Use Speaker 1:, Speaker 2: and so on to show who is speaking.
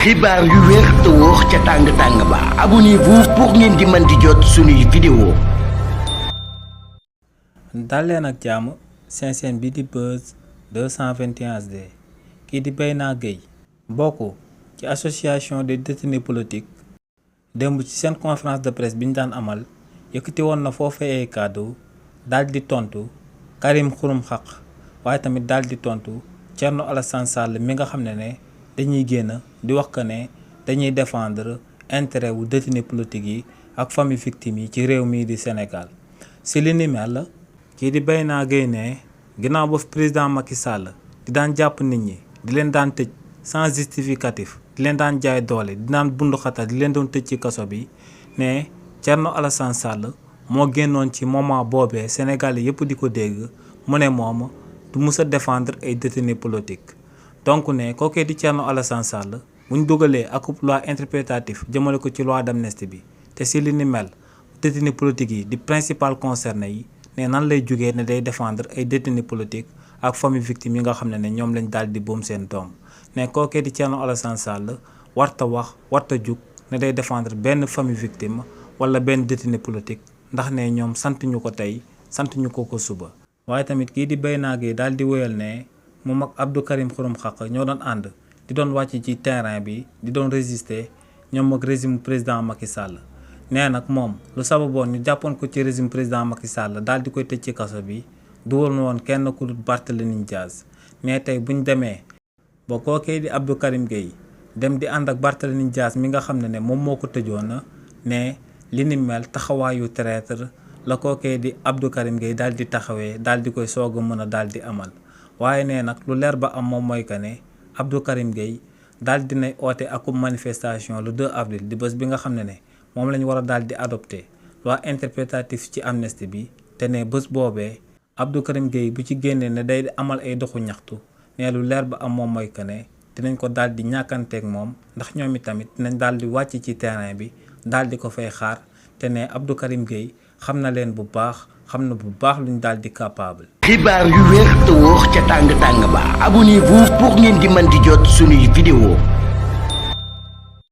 Speaker 1: xibaar yu wér te wóor ca tàng-tàng ba abonnez-vous pour ngeen di mën di jot suñuy vidéo.
Speaker 2: daleen ak jàmm seen bi di Buzz 221 HD kii di Bayna Gueye bokk ci association des détenus politiques démb ci seen conférence de presse bi ñu daan amal yëkkati woon na foofee ay kàddu daal di tontu Karim Xurum Xaq waaye tamit daal di tontu Thierno Alassane Sall mi nga xam ne dañuy génn di wax que ne dañuy défendre intérêt wu détenus politiques yi ak famille victime yi ci réew mii di Sénégal si li ni mel kii di Bayna Gueye ne ginnaaw ba président Macky Sall di daan jàpp nit ñi di leen daan tëj sans justificatif di leen daan jaay doole di daan bundu xatal di leen doon tëj ci kaso bi ne Thierno Alassane Sall moo génnoon ci moment boobee Sénégal yëpp di ko dégg mu ne moom du mus a défendre ay détenus politiques donc ne kookee di Thierno Alassane Sall bu ñu dugalee akub loi interprétatif jëmale ko ci loi d'amnistie bi te si li ni mel détenus politiques yi di principal concerné yi ne nan lay jógee ne day défendre ay détenus politiques ak famille victime yi nga xam ne ñoom lañ daal di boom seen doom ne kookee di Thierno Alassane Sall warta wax warta jug ne day défendre benn famille victime wala benn détenu politique ndax ne ñoom sant ñu ko tey sant ñu ko suba. waaye tamit kii di Bayna Gueye daal di wéyal ne moom ak Abdou Karim Xurum Xaq ñoo doon ànd di doon wàcc ci terrain bi di doon résister ñoom ak régime président Macky Sall nee nag moom lu sababoon ñu jàppoon ko ci régime président Macky Sall daal di koy tëj ci kaso bi du woon kenn ku dul Barthélémy Dias mais tey bu ñu demee ba kookee di Abdou Karim Gueye dem di ànd ak Barthélémy Dias mi nga xam ne moom moo ko tëjoon ne li ni mel taxawaayu traître la kookee di Abdou Karim Gueye daal di taxawee daal di koy soog a mën a daal di amal. waaye nee nag lu leer ba am moom mooy que ne Abdou Karim Gueye daal dinay oote akub manifestation le 2 avril di bés bi nga xam ne moom la ñu war a daal di adopté loi interprétative ci amnistie bi te ne bés boobee Abdou Karim Gueye bu ci génnee ne day amal ay doxu ñaxtu ne lu leer ba am moom mooy que ne dinañ ko daal di ñàkkanteeg moom ndax ñoom itamit dinañ daal di wàcc ci terrain bi daal di ko fay xaar te ne Abdou Karim Gueye xam na leen bu baax xam na bu baax luñ daal di capable.
Speaker 1: xibaar yu wér te wóor ca tàng-tàng ba abonnez-vous pour ngeen di mën di jot suñuy vidéo.